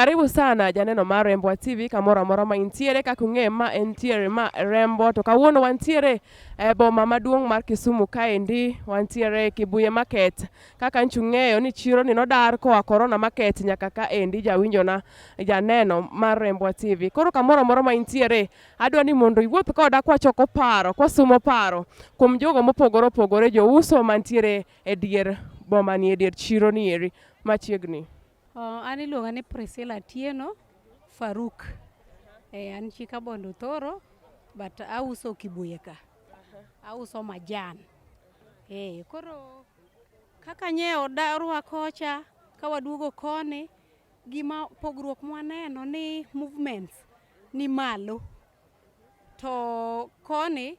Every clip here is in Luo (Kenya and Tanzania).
Karibu sana janeno mar Rembwa TV kamoro amora ma intiere, kaka ung'e ma entiere ma Rembwa to kawuono wantiere e boma maduong' mar Kisumu kaendi, wantiere Kibuye Market. Kaka nchi ung'eyo ni chiro ni nodar koa Corona Market nyaka kaendi jawinjona janeno mar Rembwa TV. Koro kamoro amora ma intiere adwa ni mondo iwuoth koda kwachoko paro, kwasumo paro kuom jogo mopogore opogore, jouso mantiere e dier boma ni e dier chiro ni eri machiegni. Oh, an iluonga ni Priscilla Atieno Faruk. Eh, an chi Kabondo Thoro but auso Kibuye ka. Auso majan. Eh, koro kaka nye odarwa kocha ka waduogo koni gima pogruok mwaneno ni movements ni malo to koni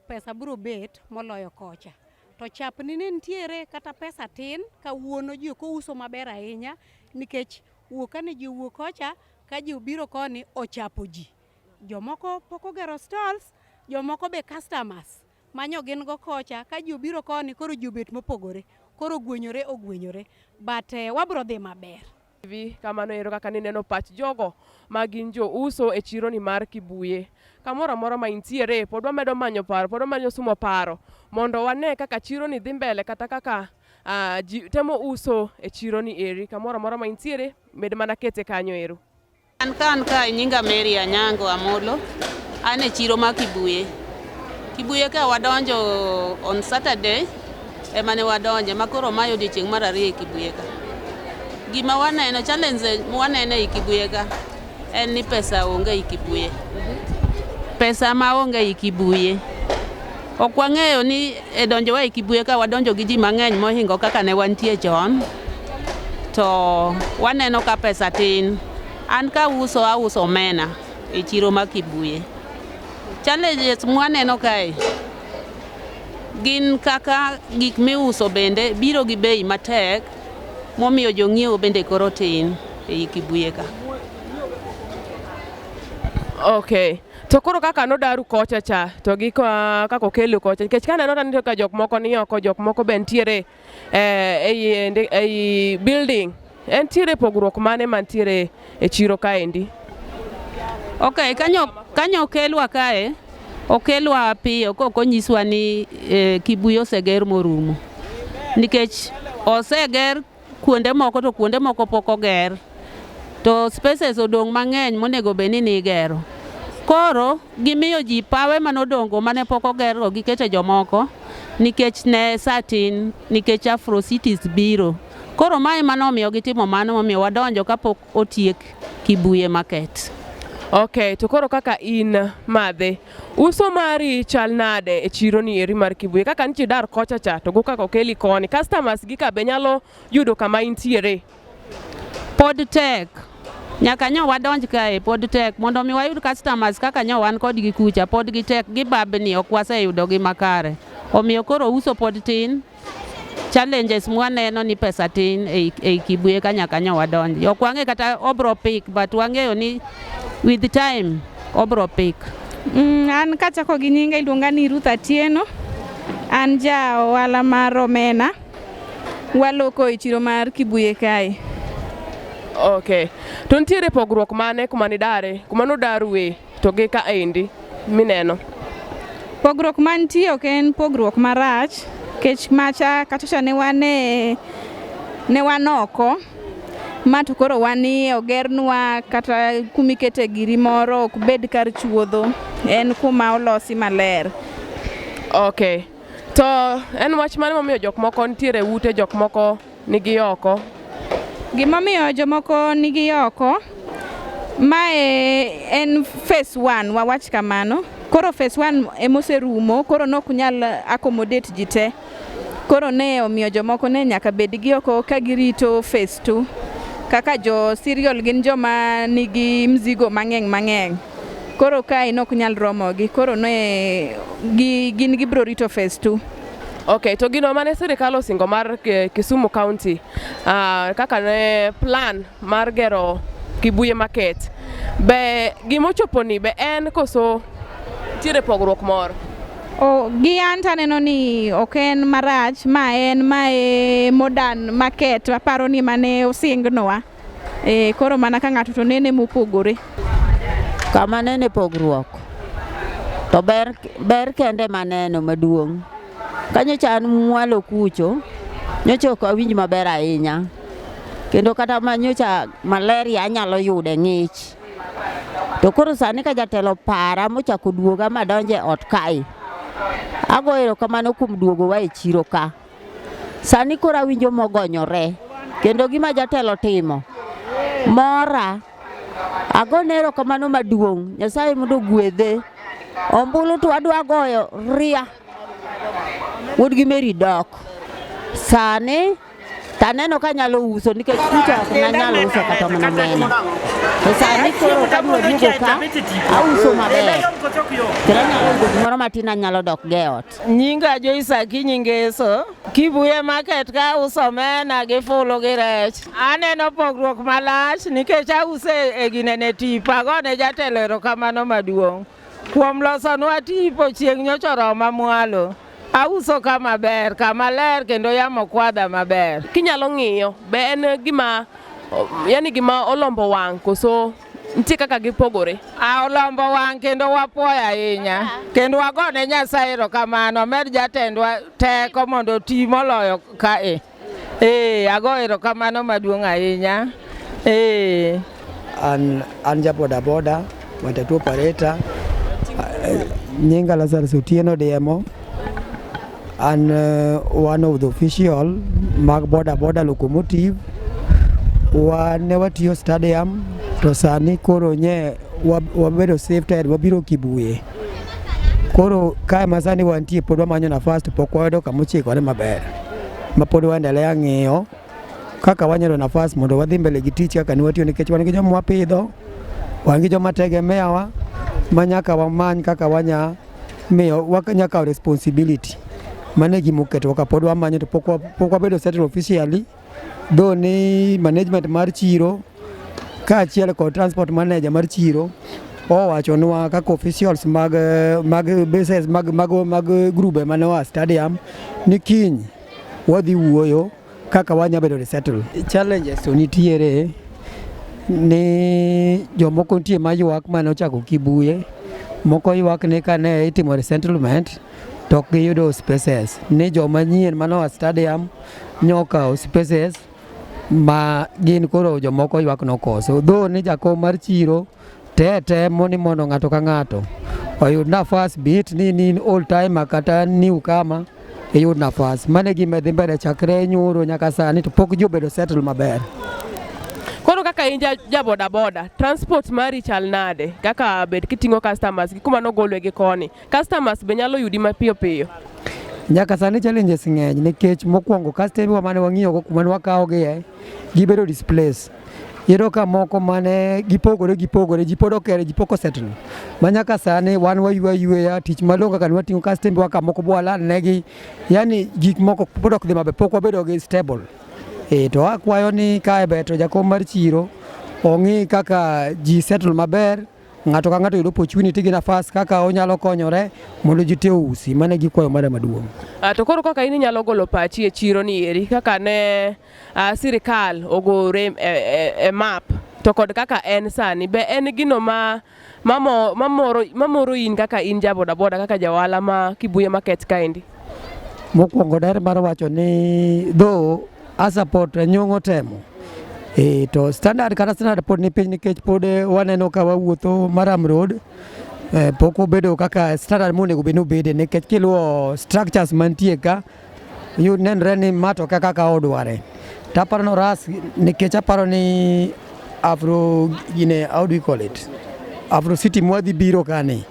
pesa biro bet moloyo kocha. To chapni ne nitiere kata pesa tin kawuono ji ok ouso maber ahinya nikech wuok kane ji owuok kocha ka ji obiro koni ochapo ji. Jomoko pok ogero stalls, jomoko be customers manyo gin go kocha ka ji obiro koni koro ji obet mopogore koro ogwenyore ogwenyore but wabro dhi maber. TV kamano ero kaka nineno pach jogo ma gin jouso e chironi mar Kibuye. Kamoro amora ma intiere pod wamedo manyo paro, pod wamedo sumo paro mondo wane kaka chironi dhi mbele kata kaka ji temo uso e chironi eri. Kamoro amora ma intiere med mana kete kanyo ero. An ka an kae nyinga Mary Anyango Amolo, an e chiro ma Kibuye. Kibuye ka wadonjo on Saturday ema ne wadonje ma koro mae odiochieng' mar ariyo e Kibuye ka. Gima waneno, challenge mwaneno ei Kibuye ka en ni pesa onge ei Kibuye. Pesa ma onge ei Kibuye. Ok wang'eyo ni e donjowa e Kibuye ka wadonjo gi ji mang'eny mohingo kaka ne wantie chon, to waneno ka pesa tin. An kauso auso omena e chiro ma Kibuye. Challenges mwaneno kae gin kaka gik miuso bende biro gi bei matek momiyo jong'iewo bende koro tin ei Kibuye ka. Okay. To koro kaka nodaru kocha cha to gi kaka okelu kocha nikech kaneno to aneno ka jok moko ni oko jok moko be nitiere ei building. Entiere pogruok mane mantiere e chiro kaendi? Okay, kanyo okelwa kae, okelwa piyo kok onyiswa ni Kibuye oseger morumo. Nikech oseger kuonde moko to kuonde moko pok oger. To spaces odong' mang'eny monego bed ni nigero. Koro gimiyo ji pawe manodong'go mane pok ogergo gikete jomoko nikech ne sa tin nikech Afro Cities biro. Koro mae manomiyo gitimo mano momiyo wadonjo kapok otiek Kibuye Market. Okay, to koro kaka in madhe, uso mari chal nade e chiro ni eri mar Kibuye? Kaka nitie dar kocha cha to go kaka okeli koni, customers gi ka be nyalo yudo kama intiere? Pod tek. Nyaka nyo wadonj kae pod tek mondo mi wayud customers kaka nyo wan kodgi kucha pod gitek gibabni ok waseyudogi makare. Omiyo koro uso pod tin. Challenges mwaneno ni pesa tin ei Kibuye ka nyaka nyo wadonji. Ok wang'e kata obro pick but wang'eyo ni with time obro pick. An kachako gi nyinga iluonga ni Ruth Atieno. An ja ohala mar omena. Waloko e chiro mar Kibuye kae. Okay. To nitiere pogruok mane kuma nidare, kuma nodarue to gi kaendi mineno? Pogruok mantie ok en pogruok marach, nikech macha kachacha ne wan e ne wan oko ma to koro wan iye ogernwa kata kumikete giri moro ok bed kar chuodho, en kuma olosi maler. Okay. To en wach mane momiyo jok moko nitiere ute, jok moko nigi oko? Gimomiyo jomoko nigi oko, mae en phase one, wawach kamano. Koro phase one emoserumo, koro nok nyal accommodate ji te. Koro ne omiyo jomoko ne nyaka bed gi oko ka girito phase two. Kaka jo cereal gin joma nigi mzigo mang'eny mang'eny. Koro kae nok nyal romogi, koro ne gin gibro rito phase two. Okay, to gino mane sirikal osingo mar Kisumu County kaka ne plan mar gero Kibuye Market, be gimochopo ni be en koso nitiere pogruok moro? Gi an to aneno ni ok en marach, ma en mae modern market aparo ni mane osingnwa. E, koro mana ka ng'ato to nene mopogore. Kama nene pogruok to ber, ber kende maneno maduong'. Ka nyocha an mwalo kucho, nyocha ok awinj maber ahinya. Kendo kata ma nyocha malaria anyalo yude ng'ich. To koro sani ka jatelo para mochako duoga madonje ot kae, ago erokamano kuom duogowa e chiro ka. Sani koro awinjo mogonyore kendo gima jatelo timo mora. Agone erokamano maduong', Nyasaye mondo ogwedhe. Ombulu to adwa goyo ria. Wuod gi Mary dok. Sani taneno ka anyalo uso nikech kucha ok nanyal uso kata mana omena. To sani koro kadwa duogo ka, auso maber. Kendo anyalo yudo gimoro matin anyalo dok go e ot. Nyinga Joyce Akinyi Ngeso, Kibuye Market ka auso omena gi fulu gi rech. Aneno pogruok malach nikech auso e ginene tipo, agone jatelo erokamano maduong' kuom losonwa tipo chieng' nyocha oroma mwalo. Auso kama ber, kama ler kendo yamo kwadha maber. Kinyalo ng'iyo, be en gima yani gima olombo wang' koso nitie kaka gipogore? A olombo wang' kendo wapuoyo ahinya kendo wagone Nyasaye erokamano omed jatendwa teko mondo oti moloyo kae. Ee, ago erokamano maduong' ahinya. Ee. An ja boda boda, matatu operator. Nyinga Lazarus Otieno Diemo. An one of the official mag boda boda locomotive. Wan ne watiyo stadium to sani koro nye wabedo shifted wabiro Kibuye. Koro kae ma sani wantie pod wamanyo nafas to pok wayudo kamochikore maber. Ma pod waendelea ng'iyo kaka wanyalo nafas mondo wadhi mbele gi tich kaka ne watiyo nikech wan gi joma wapidho, wan gi joma tegemea wa ma nyaka wamany kaka wanya miyo wanya kawo responsibility. Mano e gima oketowa ka pod wamanyo to pok wabedo settled officially though ni management mar chiro kaachiel kod transport manager mar chiro owachonwa kaka officials mag bases mag grube mane oa stadium ni kiny wadhi wuoyo kaka wanya bedo resettle. Challenges to nitiere ni jomoko nitie maywak mane ochako Kibuye, moko ywak ni kane itimo resettlement to ok giyudo spaces, ni joma nyien mane oa stadium nyokawo spaces ma gin koro jomoko ywak nokoso. Though ni jakom mar chiro te temo ni mondo ng'ato ka ng'ato oyud nafas be it ni in old timer kata new comer iyud nafas. Mano e gima dhi mbele chakre nyoro nyaka sani to pok ji obedo settle maber. Koro kaka in ja boda boda, transport mari chal nade? Kaka bed kiting'o customers gi kuma nogolwe gi koni. Customers be nyalo yudi mapiyo piyo? Nyaka sani challenges ng'eny nikech mokwongo customer wa mane wang'iyo go kuma ne wakawo gie gibedo displaced. Iyudo ka moko mane gipogore gipogore ji pod okere ji pok osettle. Ma nyaka sani wan waywe ayweya tich malong'o kaka ne wating'o customer wa ka moko bwalal negi. Yani gik moko pod ok dhi maber pok wabedo gi stable. E, to akwayo ni kae ber to jakom mar chiro ong'i kaka ji settle maber ng'ato ka ng'ato yudo opportunity gi nafas kaka onyalo konyore mondo ji te ousi. Mano e gikwayo mara maduong'. To koro kaka in inyalo golo pachi e chiro ni eri kaka ne sirikal ogore e map to kod kaka en sani be en gino ma mamoro in kaka in ja boda boda kaka ja ohala ma Kibuye Market kaendi? Mokwongo daher mar wacho ni though a support Anyong'o temo e, to standard kata standard pod ni piny nikech pod waneno ka wawuotho Maram Road pok obedo kaka standard monego bed ni obede nikech kiluwo structures mantie ka yud nenre ni ma to kaka odware. To aparo ni oras nikech aparo ni Afro gine how do you call it? Afro City mwadhi biro kani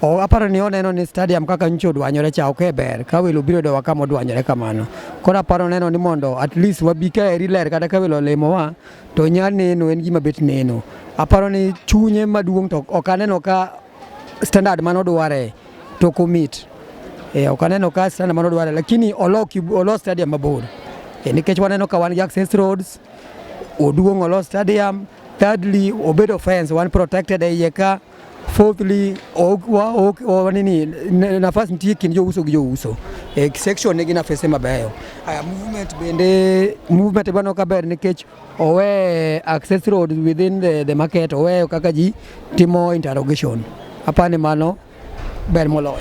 O, aparo ni oneno ni stadium kaka nyocha odwanyore cha ok e ber ka welo biro yudowa kama odwanyore kamano. Koro aparo neno ni mondo at least wabi ka eri ler kata ka welo olimowa to nya neno en gima bet neno. Aparo ni chunye maduong' to ok aneno ka standard manodware to ok omit. E, ok aneno ka standard manodware lakini olo stadium mabor. E, nikech waneno ka wan gi access roads, oduong' olo stadium, thirdly obedo fence wan protected e iye ka. Fourthly, ok, wa, ok, wa, nini, nafas nitie kind jouso gi jouso. E section nigi nafese mabeyo. Aya, movement bende, movement bano kaber nikech owe access road within the market, oweyo kaka ji timo interrogation. Apani mano ber moloyo.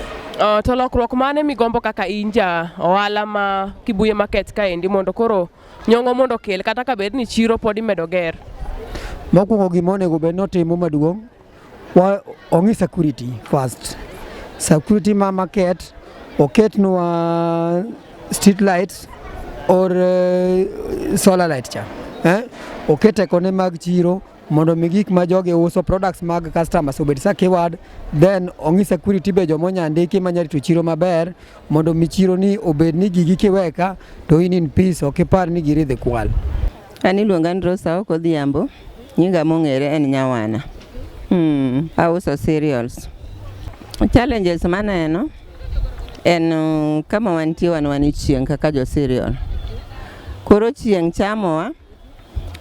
To lokruok mane migombo kaka in ja ohala ma Kibuye Market kaendi mondo koro nyong'o mondo okel kata ka bed ni chiro pod imedo ger? Mokwongo, gima onego bed notimo maduong', wa ong'i security first. Security ma market, oketnwa street lights or solar light cha. Eh? Oket kone mag chiro mondo mi gik ma jogi uso, products mag customers, obed secured. Then ong'i security be, joma ondiki manya rito chiro maber, mondo mi chiro ni obed ni gigi kiweka to in peace, ok ipar ni giri dhi kwal. An iluonga ni Rosa Ok Odhiambo, nyinga mong'ere en Nyawana. Auso cereals. Challenges maneno en kama wantie wan e chieng' kaka jo cereal. Koro chieng' chamowa,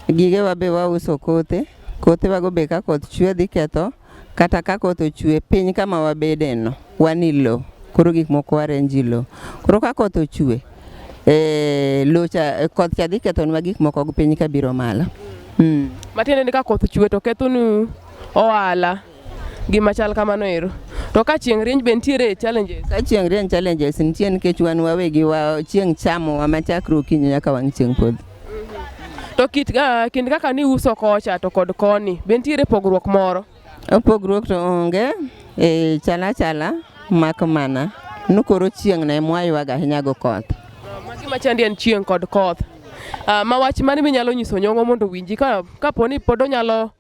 gigewa be wauso kothe, kothewago be ka koth chwe dhi ketho, kata ka koth ochwe piny kama wabede no, wan e lowo, koro gik moko warenjo e lowo. Koro ka koth ochwe, lowo cha, koth cha dhi kethonwa gik moko piny kabiro malo. Matiende ni ka koth chwe to kethonu ohala, gima chal kamano ero. To ka chieng' rieny be nitiere challenges? Ka chieng' rieny, challenges nitie nikech wan wawegi wa chieng' chamowa machakre okinyi nyaka wang' chieng' podho. To kit kind kaka ni uso kocha to kod koni, be nitiere pogruok moro? Pogruok to onge, e chala chala mak mana ni koro chieng' no ema waywago ahinya go koth. Ma gima chandi en chieng' kod koth. Ma wach mane minyalo nyiso nyong'o mondo owinji ka kapo ni pod onyalo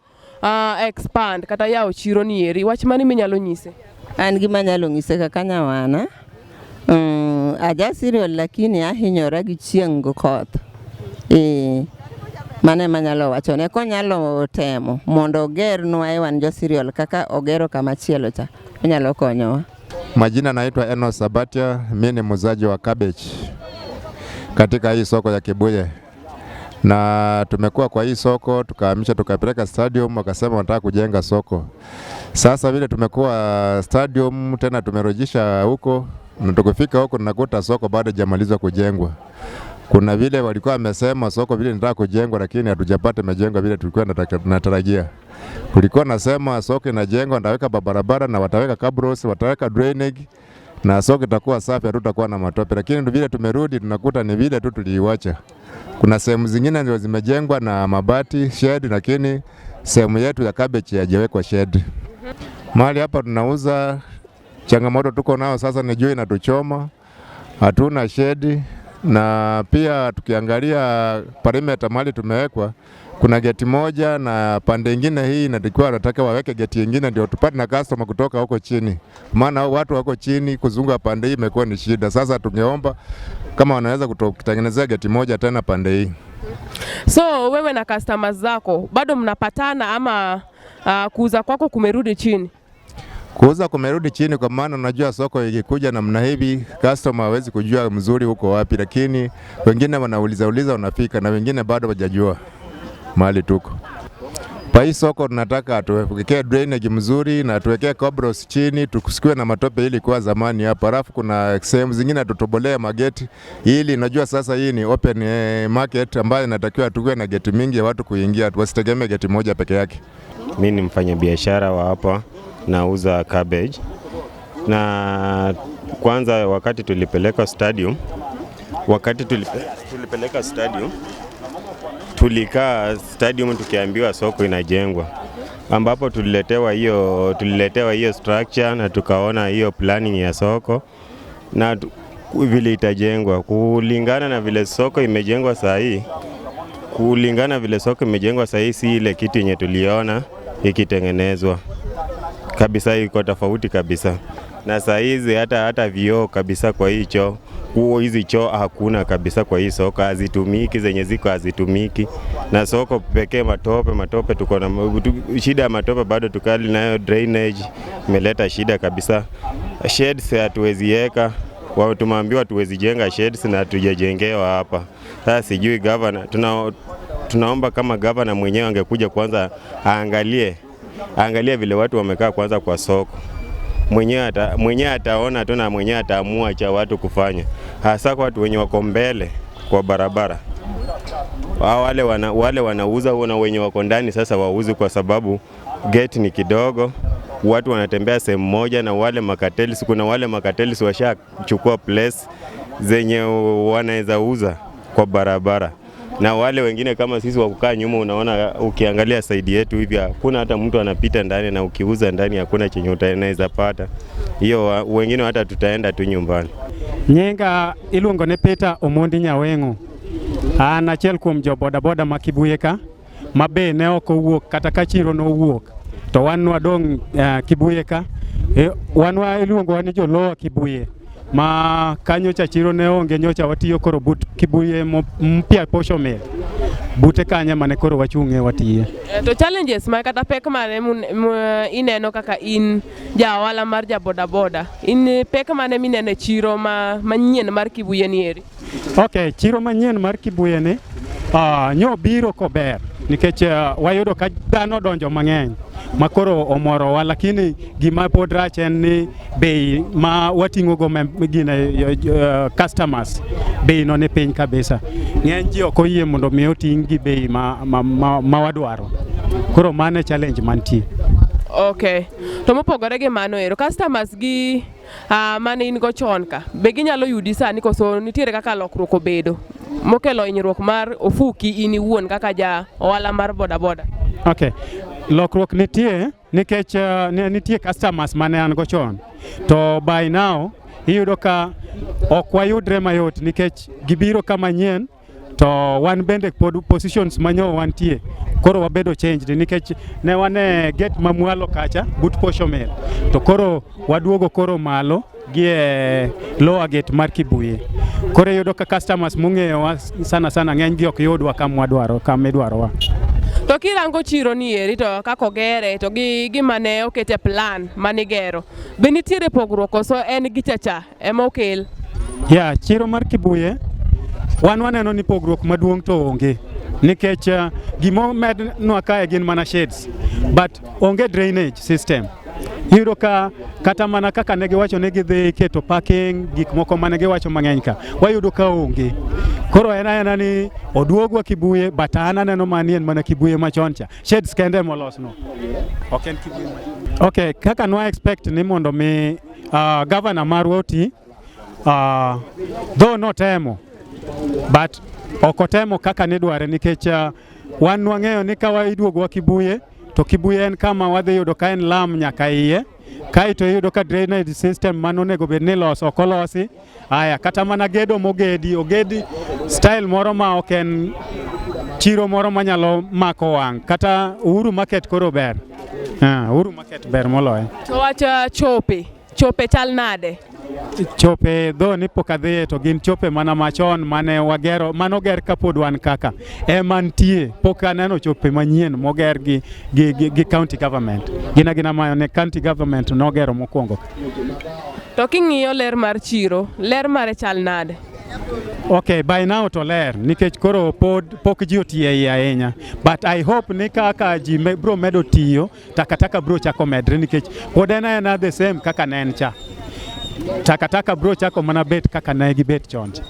expand kata yawo chiro ni eri, wach mane minyalo nyise? An gima anyalo nyise kaka nyawana, aja cereal lakini ahinyora gi chieng' gi koth. Mano ema anyalo wachone. Konyalo temo mondo ogernwa e wan jo cereal kaka ogero kama chielo cha, onyalo konyowa. Majina naitwa Enos Sabatia, mimi ni muuzaji wa cabbage katika hii soko ya Kibuye, na tumekuwa kwa hii soko tukahamisha tukapeleka stadium, wakasema wanataka kujenga soko. Sasa vile tumekuwa stadium tena tumerudisha huko, na tukifika huko tunakuta soko bado haijamalizwa kujengwa. Kuna vile walikuwa wamesema soko vile inataka kujengwa, lakini hatujapata imejengwa vile tulikuwa tunatarajia. Kulikuwa nasema soko inajengwa, ndaweka barabara na wataweka cabros, wataweka drainage na soko itakuwa safi, hatutakuwa na matope, lakini vile tumerudi tunakuta ni vile tu tuliiwacha. Kuna sehemu zingine ndio zimejengwa na mabati shed, lakini sehemu yetu ya cabbage haijawekwa shed. Mahali hapa tunauza, changamoto tuko nao sasa ni jua inatuchoma, hatuna shedi, na pia tukiangalia perimeter mahali tumewekwa kuna geti moja na pande ingine hii inatakiwa nataka waweke geti ingine ndio tupate na customer kutoka huko chini, maana watu wako chini kuzunguka pande hii imekuwa ni shida. Sasa tungeomba kama wanaweza kutengenezea geti moja tena pande hii. So wewe na customers zako bado mnapatana ama kuuza kwako kumerudi chini? Kuuza kumerudi chini, kwa maana unajua soko ikikuja namna hivi customer hawezi kujua mzuri huko wapi, lakini wengine wanauliza uliza wanafika, na wengine bado hawajajua mahali tuko. Kwa hii soko tunataka tuwekee drainage mzuri na tuwekee cobros chini, tusikiwe na matope ili kwa zamani hapa. Alafu kuna sehemu zingine tutobolee mageti ili unajua sasa hii ni open market ambayo inatakiwa tukiwe na geti mingi ya watu kuingia, wasitegemee geti moja peke yake. Mi ni mfanyabiashara wa hapa, nauza cabbage. Na kwanza wakati tulipeleka stadium, wakati tulipeleka stadium, tulikaa stadium tukiambiwa soko inajengwa, ambapo tuliletewa hiyo structure na tukaona hiyo planning ya soko na vile itajengwa kulingana na vile soko imejengwa saa hii. Kulingana vile soko imejengwa saa hii, si ile kitu yenye tuliona ikitengenezwa kabisa, iko tofauti kabisa. Na saa hizi hata vioo kabisa kwa hii choo huo, hizi choo hakuna kabisa kwa hii soko, hazitumiki, zenye ziko hazitumiki, na soko pekee matope matope, tuko na shida ya matope bado tukali nayo, drainage imeleta shida kabisa. Sheds hatuwezi weka, tumeambiwa tuwezi jenga sheds na hatujajengewa hapa. Sasa sijui governor, tunaomba kama governor mwenyewe angekuja kwanza aangalie vile watu wamekaa kwanza kwa soko mwenyewe ataona tu na mwenyewe ataamua cha watu kufanya. Hasa kwa watu wenye wako mbele kwa barabara. Wale wanauza na wenye wako ndani sasa wauzi, kwa sababu gate ni kidogo, watu wanatembea sehemu moja, na wale macartels, kuna wale macartels washachukua place zenye wanaweza uza kwa barabara, na wale wengine kama sisi wa kukaa nyuma, unaona ukiangalia side yetu hivi hakuna hata mtu anapita ndani, na ukiuza ndani hakuna chenye utaweza pata. Hiyo wengine hata tutaenda tu nyumbani. Nyinga iluongo ni Peter Omondi Nyaweng'o. An achiel kuom jo bodaboda ma Kibuye ka, ma be ne ok owuok kata ka chiro nowuok. To wan wadong' Kibuye ka. Wan wa iluongowa ni jo Lower Kibuye. Ma kanyo cha chiro ne onge, nyocha watiyo koro but Kibuye mpya posho mill. Bute kanyo mane koro wachung'e watiye. To challenges ma kata pek mane ineno kaka in ja ohala mar ja bodaboda? In pek mane mineno e chiro ma manyien mar Kibuye ni eri? Ok, chiro manyien mar Kibuye ni nyo biro kober nikech wayudo ka dhano donjo mang'eny ma koro omorowa, lakini gima pod rach en ni bei ma wating'o go gine customers, bei no ni piny kabisa. Ng'eny ji ok oyie mondo mi oting' gi bei ma wadwaro. Koro mano e challenge mantie. Okay. To mopogore gi mano ero, customers gi mane in go chon ka, be ginyalo yudi sani koso nitiere kaka lokruok obedo mokelo hinyruok mar ofuki in iwuon kaka ja ohala mar bodaboda? Okay. Lokruok nitie nikech ne nitie customers mane an go chon. To by now iyudo ka ok wayudre mayot nikech gibiro kama nyien, to wan bende pod positions manyo wantie koro wabedo changed nikech ne wan e gate mamwalo kacha but posho mill, to koro waduogo koro malo gi e lower gate mar Kibuye. Koro iyudo ka customers mong'eyowa sana sana ng'eny gi ok yudwa kama wadwaro, kama idwarowa. To kirango chiro ni eri, to kaka ogere to gi gima ne oket e plan manigero, be nitiere pogruok koso en gicha cha ema okel? Ya, chiro mar Kibuye wan waneno ni pogruok maduong' to onge nikech gimomednwa kae gin mana shades, but onge drainage system. Iyudo ka kata mana kaka ne giwacho ni gidhi keto parking, gik moko mane giwacho mang'eny ka wayudo ka onge. Koro en aena ni oduogwa Kibuye, but an aneno mani en mana Kibuye machon cha, shades kende molosno, ok en Kibuye machon. Okay, kaka nwa expect ni mondo mi governor marwa oti, though notemo, but ok otemo kaka nidware nikech wan wang'eyo ni ka iduogowa Kibuye to Kibuye en kama wadhi yudo ka en lam nyaka iye, kaeto iyudo ka drainage system manonego bed ni iloso ok olosi. Aya, kata mana gedo mogedi ogedi style moro ma ok en chiro moro manyalo mako wang'. Kata Uhuru Market koro ber. Uhuru Market ber moloye. To wach chope, chope chal nade? Chope dho ni pok adhiye, to gin chope mana machon mane wagero manoger kapod wan kaka ema nitie. Pok aneno chope manyien moger gi county government. Gin agina mane county government nogero mokwongo. To king'iyo ler mar chiro, ler mare chal nade? Okay, by now to ler nikech koro pod pok ji otiyo e iye ahinya. But I hope ni kaka ji bro medo tiyo, takataka bro chako medre nikech pod en aena the same kaka ne en cha. Takataka bro chako mana bet kaka ne gibet chon cha.